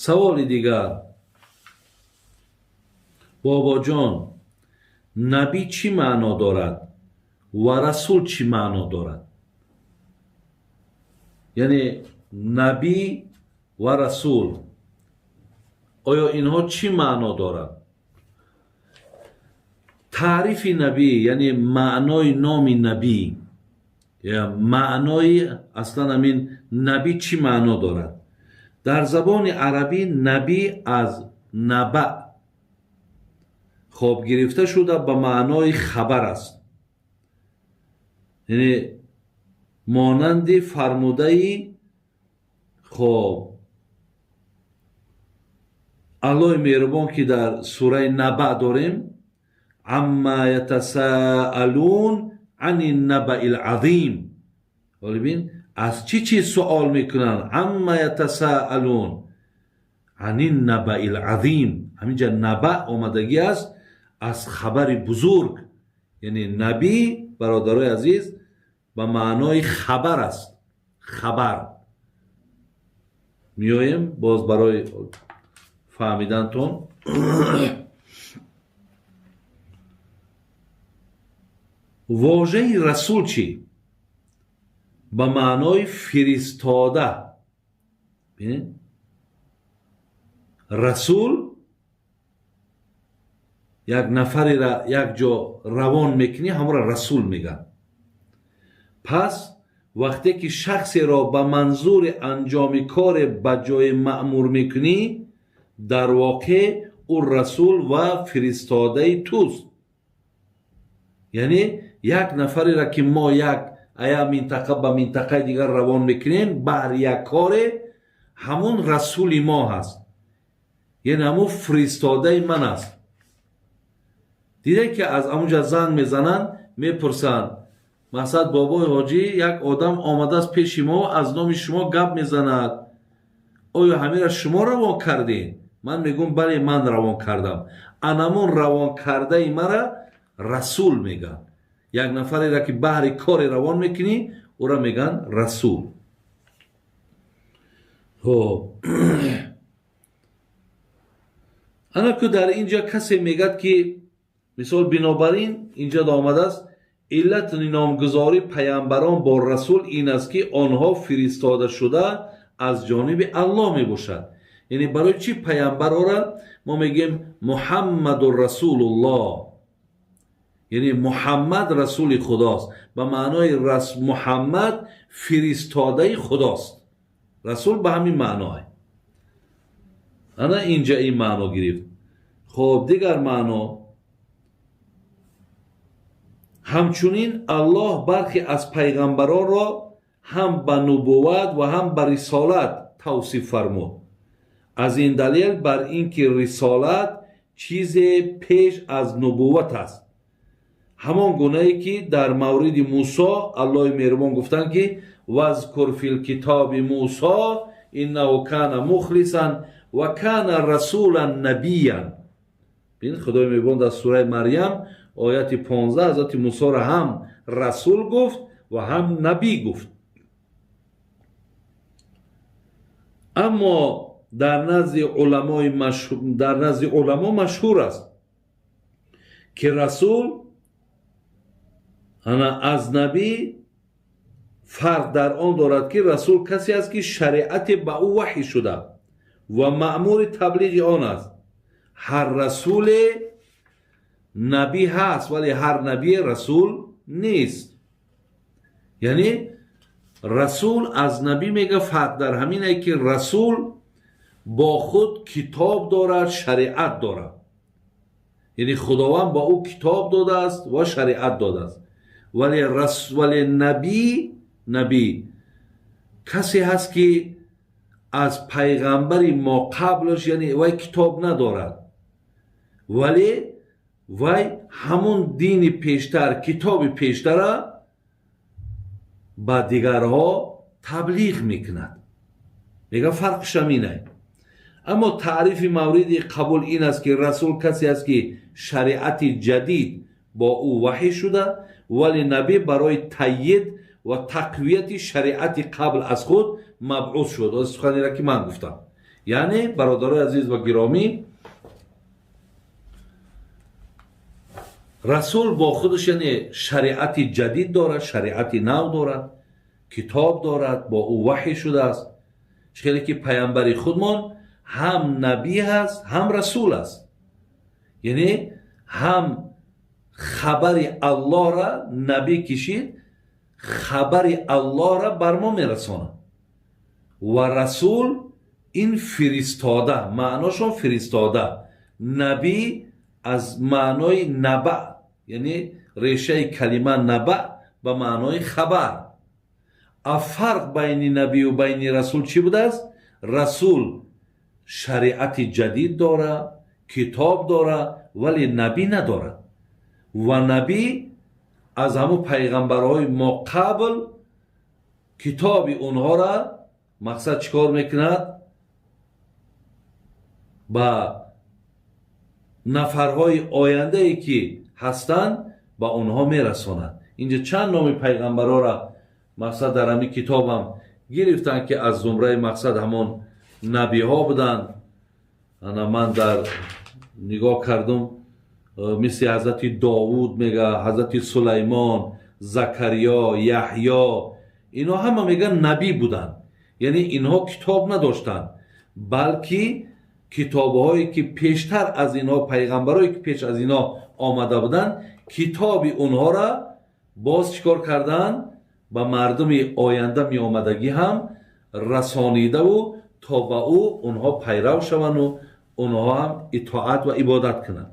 Саволи дигар: бобоҷон, набӣ чӣ маъно дорад ва расул чӣ маъно дорад? Яъне набӣ ва расул, оё инҳо чӣ маъно дорад? Таърифи набӣ, яъне маънои номи набӣ, маънои аслан ҳамин набӣ чӣ маъно дорад? Дар забони арабӣ набӣ аз наба хоб гирифта шуда, ба маънои хабар аст, яъне монанди фармудаи хоб Аллоҳи меҳрубон, ки дар сураи Наба дорем: عما يتساءلون عن النبإ العظيم. Бибин, аз чӣ чиз суол мекунанд? عما يتساءلون عن النبإ العظيم. Ҳаминҷа наба омадагӣ аст, аз хабари бузург. Яъне набӣ, бародарои азиз, ба маънои хабар аст. Хабар меоем боз барои фаҳмидантон. Вожаи расул чӣ? Ба маънои фиристода. Расул як нафарера як ҷо равон мекунӣ, ҳамонро расул мегӯянд. Пас вақте ки шахсеро ба манзури анҷоми коре ба ҷое маъмур мекунӣ, дар воқеъ ӯ расул ва фиристодаи туст. Яъне як нафареро, ки мо як ая минтақа ба минтақаи дигар равон мекунем баҳри як коре, ҳамун расули мо ҳаст, яъне ҳамун фиристодаи ман аст. Диде, ки аз ҳамунҷа занг мезананд, мепурсанд: мақсад, бобои ҳоҷӣ, як одам омадааст пеши мо, аз номи шумо гап мезанад, оё ҳамира шумо равон кардед? Ман мегӯм: бале, ман равон кардам. Анамун равон кардаи мара расул мегӯянд. Як нафареро, ки баҳри коре равон мекунӣ, ӯро мегӯянд расул. Хоб, ана ку дар ин ҷо касе мегӯяд, ки мисол, бинобар ин инҷо омадааст: иллати номгузории паямбарон бо расул ин аст, ки онҳо фиристода шуда аз ҷониби Аллоҳ мебошад. Яъне барои чӣ паямбарора мо мегӯем Муҳаммадун расулуллоҳ, яъне Муҳаммад расули худост, ба маънои Муҳаммад фиристодаи худост. Расул ба ҳамин маъное. Ана инҷа ин маъно гирифт. Хоб, дигар маъно: ҳамчунин Аллоҳ бархе аз пайғамбаронро ҳам ба нубувват ва ҳам ба рисолат тавсиф фармуд. Аз ин далел бар ин ки рисолат чизе пеш аз нубувват аст, ҳамон гунае ки дар мавриди Мусо Аллоҳи меҳрубон гуфтанд, ки واذكر في الكتاب موسى إنه كان مخلصا وكان رسولا نبيا. Бин, Худои меҳрубон дар сураи Марьям, ояти 15, ҳазрати Мусоро ҳам расул гуфт ва ҳам набӣ гуфт. Аммо дар назди уламо машҳур аст, ки расул ана аз набӣ фарқ дар он дорад, ки расул касе аст, ки шариате ба ӯ ваҳй шуда ва маъмури таблиғи он аст. Ҳар расуле набӣ ҳаст, вале ҳар набие расул нест. Яъне расул аз набӣ, мега, фарқ дар ҳамине, ки расул бо худ китоб дорад, шариат дорад, яъне Худованд ба ӯ китоб додааст ва шариат додааст. Вале набӣ касе ҳаст, ки аз пайғамбари мо қаблаш, яъне вай китоб надорад, вале вай ҳамун дини пештар, китоби пештара ба дигарҳо таблиғ мекунад. Мега, фарқш ҳаминай. Аммо таърифи мавриди қабул ин аст, ки расул касе аст, ки шариати ҷадид бо ӯ ваҳй шуда, вале набӣ барои тайид ва тақвияти шариати қабл аз худ мабъус шуд. Суханеро, ки ман гуфтам. Яъне, бародарои азиз ва гиромӣ, расул бо худаш, яъне, шариати ҷадид дорад, шариати нав дорад, китоб дорад, бо ӯ ваҳй шудааст. Хеле ки паямбари худмон ҳам набӣ ҳаст, ҳам расул аст, яъне ҳам хабари Аллоҳра набӣ кишид, хабари Аллоҳра бар мо мерасонад. Ва расул ин фиристода, маъношон фиристода. Набӣ аз маънои наба, яъне решаи калима наба ба маънои хабар. А фарқ байни набию байни расул чӣ будааст? Расул шариати ҷадид дора, китоб дора, вале набӣ надорад. Ва набӣ аз ҳамун пайғамбарҳои мо қабл китоби онҳоро, мақсад, чӣ кор мекунад? Ба нафарҳои ояндае ки ҳастанд, ба онҳо мерасонад. Инҷа чанд номи пайғамбарҳоро, мақсад, дар ҳамин китобам гирифтанд, ки аз зумраи, мақсад, ҳамон набиҳо буданд. Ана ман дар нигоҳ кардум, мисли ҳазрати Довуд мега, ҳазрати Сулаймон, Закариё, Яҳё, инҳо ҳама, меган, набӣ буданд. Яъне инҳо китоб надоштанд, балки китобҳое ки пештар аз инҳо, пайғамбарое ки пеш аз инҳо омада буданд, китоби онҳоро боз чӣ кор карданд? Ба мардуми оянда меомадагӣ ҳам расонидаву то ба ӯ онҳо пайрав шаванду онҳо ҳам итоат ва ибодат кунанд.